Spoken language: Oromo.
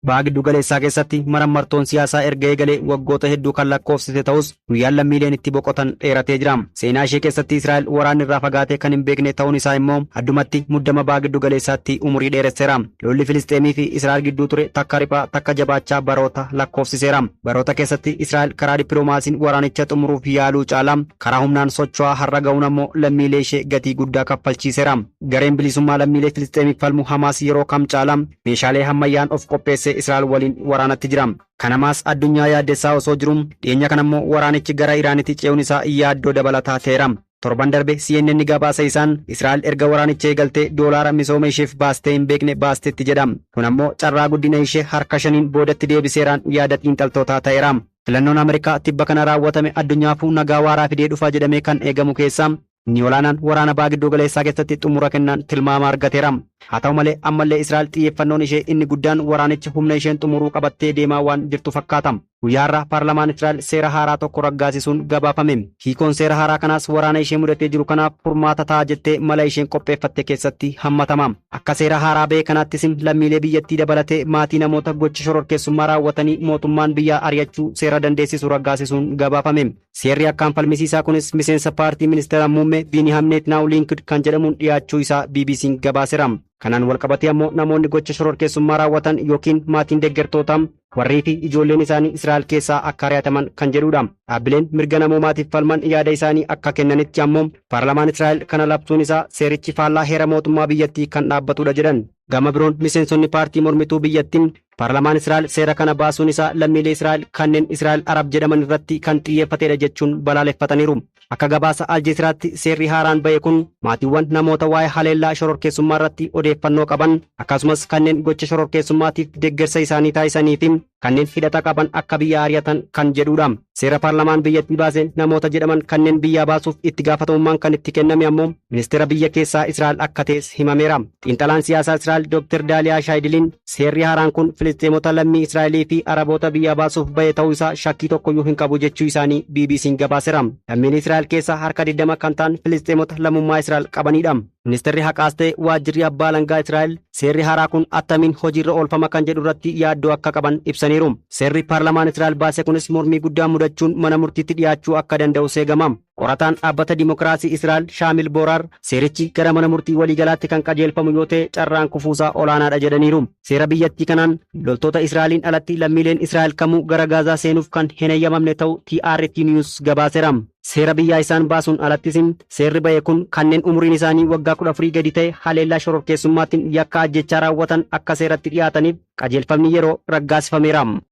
Baha giddu galeessaa keessatti marammartoon siyaasaa erga eegalee waggoota hedduu kan lakkoofsise ta'us, guyyaan lammiileen itti boqotan dheeratee jira. Seenaa ishee keessatti Israa'el waraanni irraa fagaatee kan hin beekne ta'uun isaa immoo addumatti muddama baha giddu galeessaatti umurii dheeresseera. Lolli Filisxeemii fi Israa'el gidduu ture takka riphaa takka jabaachaa baroota lakkoofsiseera. Baroota keessatti Israa'el karaa dippiloomaasiin waraanicha xumuruuf yaaluu caalaa karaa humnaan socho'aa har'a ga'uun ammoo lammiilee ishee gatii guddaa kaffalchiiseera. Gareen bilisummaa lammiilee Filisxeemiif falmu Hamaas yeroo kam caalaa meeshaalee ammayyaan of qopheessee Israa'el waliin waraanatti jira. Kanamaas addunyaa yaaddessaa osoo jiru, dhiyeenya kanammoo waraanichi gara Iraanitti ce'uun isaa yaaddoo dabalataa ta'eera. Torban darbe CNN gabaasa isaan Israa'el erga waraanicha eegaltee doolaara misooma isheef baastee hin beekne baastetti jedha. Kun ammoo carraa guddina ishee harka shaniin boodatti deebiseeraan yaada xiinxaltootaa ta'eera. Filannoon Ameerikaa tibba kana raawwatame addunyaafuu nagaa waaraa fidee dhufa jedhamee kan eegamu keessaa inni olaanaan waraana baha gidduu galeessaa keessatti xumura kennaan tilmaama argateera. Haa ta'u malee, ammallee Israa'el xiyyeeffannoon ishee inni guddaan waraanicha humna isheen xumuruu qabattee deemaa waan jirtu fakkaata. Guyyaa har'aa paarlamaan Israa'el seera haaraa tokko raggaasisuun gabaafame. Hiikoon seera haaraa kanaas waraana ishee mudatee jiru kanaaf furmaata ta'a jettee mala isheen qopheeffatte keessatti hammatama. Akka seera haaraa ba'e kanaattis lammiilee biyyattii dabalatee maatii namoota gocha shororkeessummaa raawwatanii mootummaan biyyaa ari'achuu seera dandeessisu raggaasisuun gabaafame. Seerri akkaan falmisiisaa kunis miseensa paartii ministeera muummee Biiniyaam Netanyahu Likud kan jedhamuun dhiyaachuu isaa BBC'n gabaaseera. Kanaan walqabatee ammoo namoonni gocha shororkeessummaa raawwatan yookiin maatiin deeggartoota, warrii fi ijoolleen isaanii Israa'el keessaa akka ari'ataman kan jedhudha. Dhaabbileen mirga namoomaatiif falman yaada isaanii akka kennanitti ammoo paarlamaan Israa'el kana labsuun isaa seerichi faallaa heera mootummaa biyyattii kan dhaabbatudha jedhan. Gama biroon miseensonni paartii mormituu biyyattiin paarlamaan Israa'el seera kana baasuun isaa lammiilee Israa'el kanneen Israa'el Arab jedhaman irratti kan xiyyeeffatedha jechuun balaaleffataniiru. Akka gabaasa Aljeeziraatti, seerri haaraan ba'e kun maatiiwwan namoota waa'ee haleellaa shororkeessummaa irratti odeeffannoo qaban, akkasumas kanneen gocha shororkeessummaatiif deeggarsa isaanii taasisanii fi kanneen hidhata qaban akka biyya ari'atan kan jedhudha. Seera paarlamaan biyyattii baaseen namoota jedhaman kanneen biyyaa baasuuf itti gaafatamummaan kan itti kenname ammoo ministeera biyya keessaa Israa'el akka ta'es himameera. Xiinxalaan siyaasaa Israa'el Dr. Daaliyaa Shaayidiliin seerri haaraan kun Filisxeemota lammii Israa'elii fi Araboota biyyaa baasuuf ba'e ta'uu isaa shakkii tokkoyyuu hin qabu jechuu isaanii BBC'n gabaaseera. Lammiin Israa'el keessaa harka 20 kan ta'an Filisxeemota lammummaa Israa'el qabanidha. Ministeerri haqaas ta'e waajjirri abbaa alangaa Israa'el seerri haaraa kun attamiin hojiirra oolfama kan jedhu irratti yaaddoo akka qaban ibsaniiru. Seerri paarlamaan Israa'el baase kunis mormii guddaa mudachuun mana murtiitti dhiyaachuu akka danda'u eegama. Qorataan dhaabbata Dimookiraasii Israa'el Shaamil Booraar seerichi gara mana murtii waliigalaatti kan qajeelfamu yoo ta'e carraan kufuusaa olaanaadha jedhaniiru. Seera biyyattii kanaan loltoota Israa'eliin alatti lammiileen Israa'el kamuu gara Gaazaa seenuuf kan hin eeyyamamne ta'uu TRT News gabaaseera. Seera biyyaa isaan baasuun alattis seerri ba'e kun kanneen umuriin isaanii waggaa 14 gadi ta'e haleellaa shororkeessummaatiin yakka ajjechaa raawwatan akka seeratti dhiyaataniif qajeelfamni yeroo raggaasifameera.